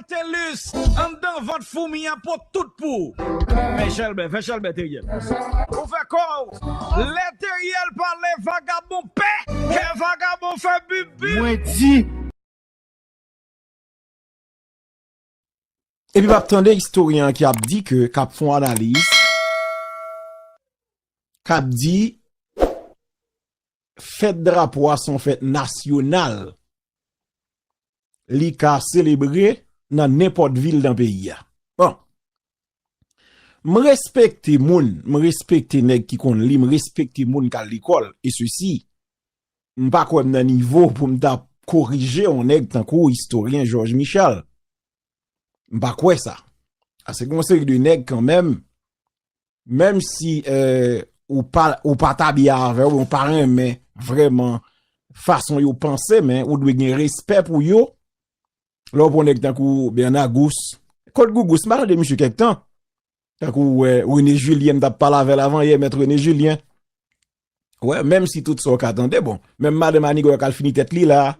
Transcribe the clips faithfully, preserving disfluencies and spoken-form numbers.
Telus, anndan vant foumi an pot tout pou ou. Fè chèlbè, fè chèlbè, Teriel. Ou fè kò w. Lè Teriel pale, vagabon pè. Kè vagabon fè bip bip. Mwen di. Epi m ap tande istoryen an ki ap di ke, k ap fè yon analiz, k ap di fèt drapo a se yon fèt nasyonal. Li ka selebre nan nenpòt vil nan peyi a. Bon. M respekte moun, m respekte nèg ki konn li, m respekte moun k al lekòl, e sesi, m pa kwè m nan nivo pou m ta korije yon nèg tankou istoryen Georges Michel. M pa kwè sa. Paske gen yon seri de nèg kanmenm, menm si, eh, ou pa, ou pa ta byen avè yo, ou pa renmen vrèman fason yo panse, men ou dwe gen respè pou yo. Lè w pran nèg tankou Bernard Gousse, kot Gou Gousse, m pa tande misye kèk tan. Tankou, wè, René Julien, m t ap pale avè l avan yè, Mèt René Julien. Wè, menm si tout sa w ka tande, bon, menm madanm Annie Goyok al fini tèt li la.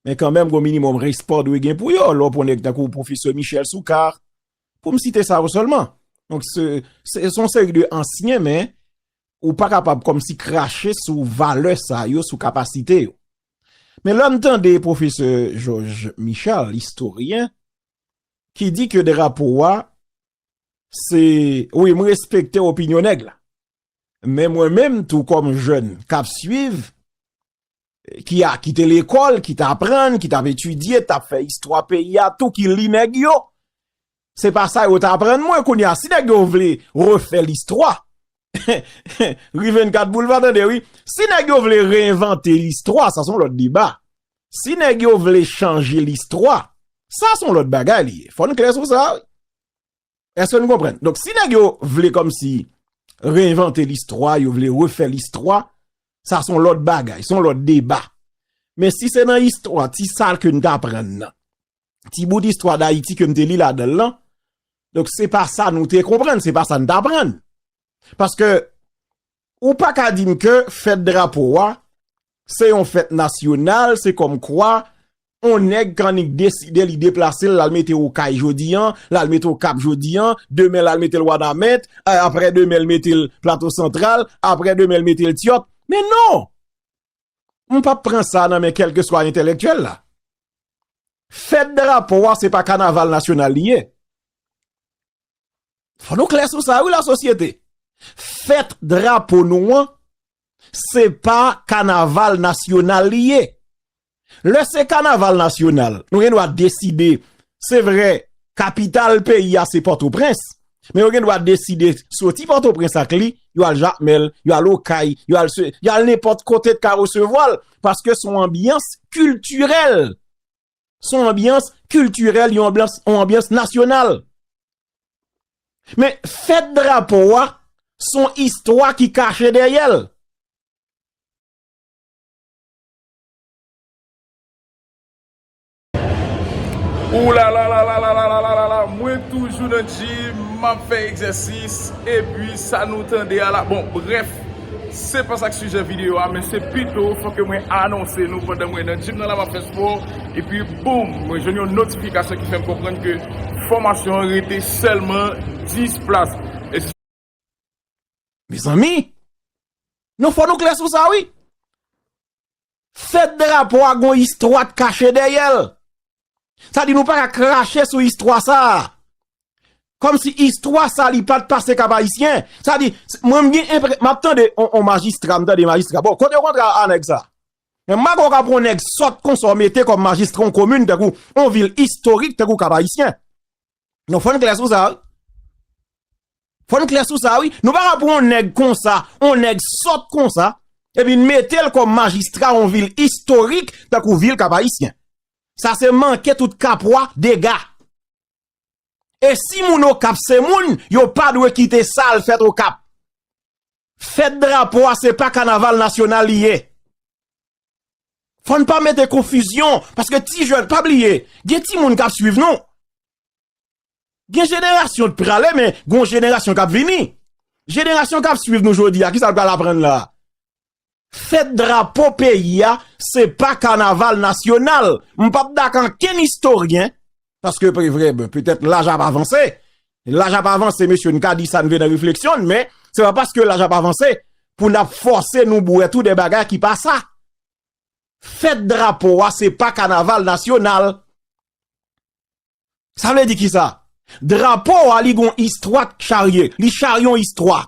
Men kanmenm, gon minimòm respè w dwe gen pou yo. Lè w pran nèg tankou pwofesè Michel Soukar, pou m site sa yo sèlman. Donk, se, se, se yon seri de ansyen, men ou pa kapab kòmsi krache sou valè sa yo, sou kapasite yo. Men lè m tande pwofesè Georges Michel, istoryen, ki di ke drapo a, se, wi, m respekte opinyon nèg la. Men mwen menm tou kòm jèn k ap swiv, ki a, ki te lekòl, ki t aprann, ki t ap etidye, t ap fè istwa peyi a tou, ki li nèg yo. Se pa sa yo t aprann mwen. Kounye a, si nèg yo vle refè listwa, Ri vennkat Boulva, tande wi. Si nèg yo vle reenvante listwa, sa se yon lòt deba. Si nèg yo vle chanje listwa, sa se yon lòt bagay li ye. Fò n klè sou sa, wi. Èske n konprann? Donk, si nèg yo vle kòmsi reenvante listwa, yo vle refè listwa, sa se yon lòt bagay, se yon lòt deba. Men si se nan istwa, ti sa ke n t aprann nan, ti bout istwa Dayiti ke m te li ladan l lan, donk, se pa sa nou te konprann, se pa sa n t aprann. Paske ou pa ka di m ke fèt drapo a, se yon fèt nasyonal, se kòmkwa on nèg k annik deside li deplase l, l al mete Okay jodi an, l al mete Okap jodi an, demen l al mete l Wanament, a, aprè demen l mete l Plato Santral, aprè demen l mete l Tyòt. Men non! M p ap pran sa nan men kèlkeswa entèlektyèl la. Fèt drapo a, se pa kanaval nasyonal li ye. Fò nou klè sou sa, wi, lasosyete. Fèt drapo nou an, se pa kanaval nasyonal li ye. Lè se kanaval nasyonal, nou gen dwa deside, se vre, kapital peyi a se Pòtoprens, men yo gen dwa deside soti Pòtoprens ak li, yo al Jakmèl, yo al Okay, yo al se, yo al nenpòt kote k ka resevwa l, paske se yon anbyans kiltirèl. Se yon anbyans kiltirèl, yon anbyans, yon anbyans nasyonal. Men fèt drapo a, se yon istwa ki kache dèyè l. Oulala, mwen toujou nan gym, m ap fè egzèsis, epi sa nou tande a la. Bon, brèf, se pa sa k sijè videyo a, men se pito, fò ke mwen anonse nou pandan mwen nan gym nan la, m ap fè spò, epi boum, mwen jwenn yon notifikasyon ki fè m konprann ke fòmasyon an rete sèlman dis plas. E Mezanmi, non, fò nou klè sou sa, wi. Fèt drapo a gon istwa k kache dèyè l. Sa di nou pa ka krache sou istwa sa a. Kòmsi istwa sa li pa t pase Kap Ayisyen. Sa di, s-, mwen m gen enprè-, m ap tande on, on majistra, m tande majistra. Bon, kote yo kontre a nèg sa? Men m pa kwè w ka pran on nèg sòt konsa w mete kòm majistra on komin tankou on vil istorik tankou Kap Ayisyen. Non, fò n klè sou sa, wi. Fò n klè sou sa, wi. Nou pa ka pran on nèg konsa, on nèg sòt konsa, epi n mete l kòm majistra on vil istorik tankou vil Kap Ayisyen. Sa se manke tout Kapwa dega. E si moun Okap se moun, yo pa dwe kite sa al fèt Okap. Fèt drapo a se pa kanaval nasyonal li ye. Fò n pa mete konfizyon, paske ti jèn, pa bliye, gen timoun k ap swiv nou. Gen jenerasyon k prale, men gen yon jenerasyon k ap vini. Jenerasyon k ap swiv nou jodi a, kisa l pral aprann la? Fèt drapo peyi a, se pa kanaval nasyonal. M p ap dakò ankenn istoryen Paske, pe-, vre, petèt laj ap avanse. Laj ap avanse, mesye, n ka di sa n vle nan refleksyon n, men se pa paske laj ap avanse pou n ap fòse nou bwè tou de bagay ki pa sa. Fèt drapo a, se pa kanaval nasyonal. Sa vle di kisa? Drapo a, li gon istwa k charye. Li charye yon istwa.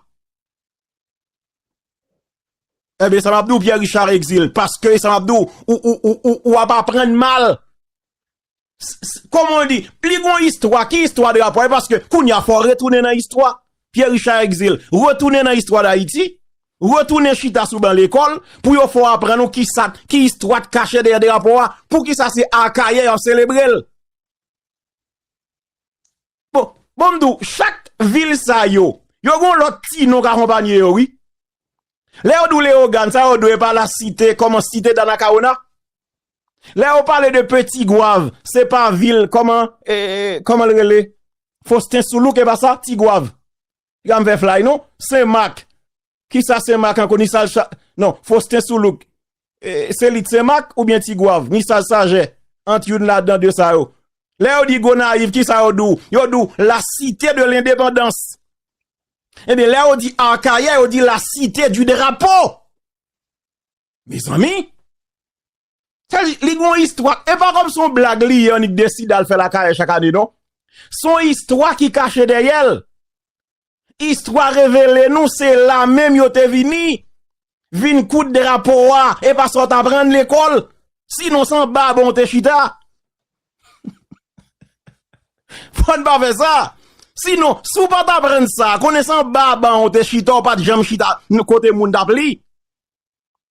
Ebyen, sa m ap di w, Pierre Richard Exil, paske sa m ap di w, ou, ou, ou, ou, ou ap aprann mal. S-, s-, kòman w di, li gon istwa, ki istwa drapo a? Paske kounye a fò w retounen nan istwa. Pierre Richard Exil, retounen nan istwa Dayiti, retounen chita sou ban lekòl, pou yo fè w aprann ou kisa, ki istwa k kache dèyè drapo a, poukisa se Akayè y ap selebre l. Bon, bon, m di w, chak vil sa yo, yo gon lòt ti non k akonpanye yo, wi. Lè yo di w Leyogàn, sa yo di w, e pa la site, kòman, site d'Anacaona? Lè yo pale de Petit Goâve, se pa vil, kòman, e, e, kòman l rele? Faustin Soulouque, e pa sa? Ti Gwav. Piga m fè flay, non? Sen Mak. Kisa Sen Mak ankò? Nisal Cha-, non, Faustin Soulouque. E, se li Sen Mak oubyen Ti Gwav? Nisal Sajè. Ant youn ladan de sa yo. Lè yo di Gonayiv, kisa yo di w? Yo di w la cité de l'indépendance. Ebyen, lè yo di Akayè, yo di la cité du drapeau. Mezanmi, sa di, li gon istwa. E pa kòm se yon blag li ye, annik deside al fè Akayè chak ane, non. Se yon istwa ki kache dèyè l. Istwa revele nou, se la menm yo te vini. Vin koud drapo a, e pa sa w t aprann lekòl. Sinon, se anba ban w te chita. Fò n pa fè sa. Sinon, si w pa t aprann sa, konnen se anba ban w te chita, w pa t janm chita kote moun t ap li.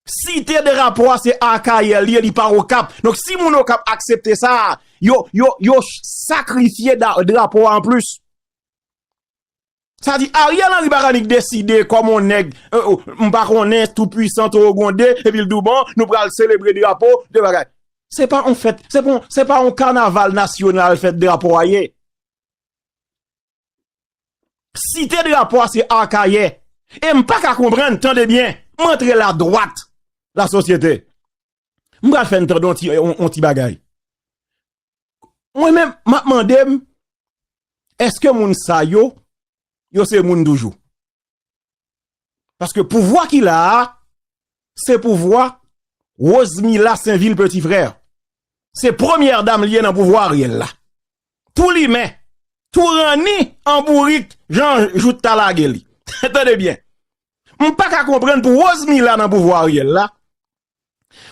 Site drapo a se Akayè li ye, li pa Okap. Donk, si moun Okap aksepte sa, yo, yo, yo sakrifye da-, drapo a anplis. Sa di, Ariel Henry pa ka nik deside kòm on nèg, e, o, m pa konnen, tou pwisan, towo gwonde, epi l di w, bon, nou pral selebre drapo, de bagay. Se pa on fèt, se pa on, se pa on kanaval nasyonal fèt drapo a ye. Site drapo a se Akayè. E m pa ka konprann, tande byen, m antre la dwat, la sosyete. M pral fè n tande on ti, on, on ti bagay. Mwen menm, m ap mande m, èske moun sa yo, yo se moun toujou? Paske pouvwa ki la a, se pouvwa Rosemila Sainvil Petit Frère. Se premyè dam li ye nan pouvwa Ariel la. Tou limen, tou ranni an bourik, jan jout ta lage li. Tande byen. M pa ka konprann pou Rosemila nan pouvwa Ariel la,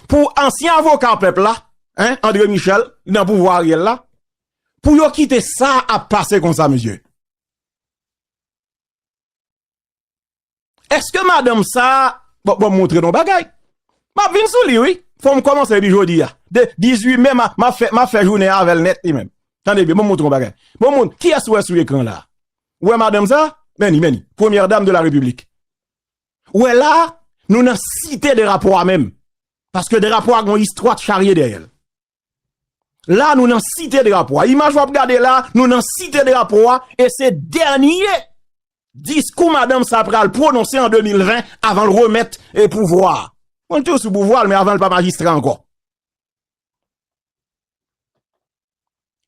pou ansyen avoka pèp la, en, André Michel, nan pouvwa Ariel la, pou yo kite sa ap pase konsa, mesye. Èske madanm sa, bon, bon, montre nou bagay. M ap vin sou li, wi. Fò m kòmanse depi jodi a. De dizuit me, m a, m ap fè, m ap fè jounen avè l nèt li menm. Tande byen, bon, montre nou bagay. Bon, moun, kiyès ou wè sou ekran la? Ou wè madanm sa? Men li, men li. Premyè dam de la Repiblik. Ou wè la, nou nan site drapo a menm. Paske drapo a gon istwa k charye dèyè l. La, nou nan site drapo a. Imaj w ap gade la, nou nan site drapo a, e se dènye diskou madanm sa pral pwononse an de mil ven avan l remèt, e, pouvwa a. Bon, l toujou sou pouvwa l, men avan l pa majistra ankò.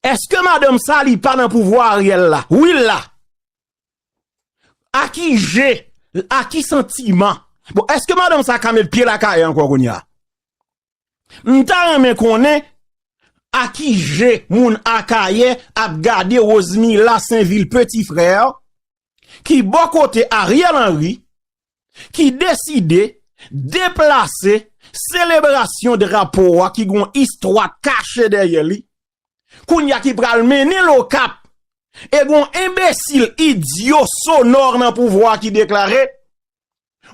Èske madanm sa, li pa nan pouvwa Ariel la? Wi, l la. A ki je, a ki santiman? Bon, èske madanm sa ka met pye l Akayè ankò kounye a? M ta renmen konnen a ki je moun Akayè ap gade Rosemila Sainvil Petit Frère, ki bò kote Ariel Henry, ki deside deplase selebrasyon drapo a ki gon istwa kache dèyè li, kounye a ki pral mennen l Okap, e gon enbesil idyo sonò nan pouvwa a ki deklare,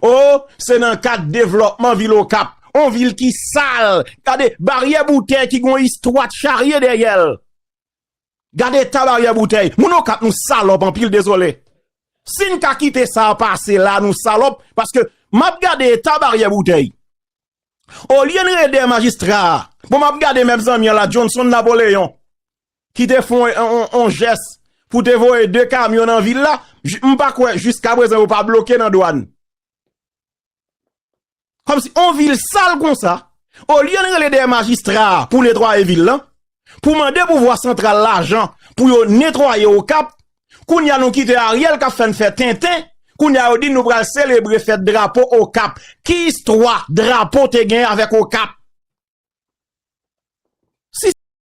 o, se nan kad devlòpman vil Okap, on vil ki sal, gade, baryè boutèy ki gon istwa k charye dèyè l. Gade eta baryè boutèy. Moun Okap, nou salòp anpil, dezole. Si n ka kite sa pase la, nou salòp, paske m ap gade eta baryè boutèy. Olye n rele dèyè majistra a, bon, m ap gade menm zanmi an la, Johnson Napoléon, ki te fè on, on, on jès pou te voye de kamyon nan vil la, j-, m pa kwè jiskaprezan yo pa bloke nan dwàn. Kòmsi on vil sal konsa, olye n rele dèyè majistra a pou netwaye vil lan, pou mande pouvwa santral lajan pou yo netwaye Okap. Kounye a nou kite Ariel k ap fè n fè tenten. Kounye a yo di nou pral selebre fèt drapo Okap. Ki istwa drapo te gen avèk Okap? Si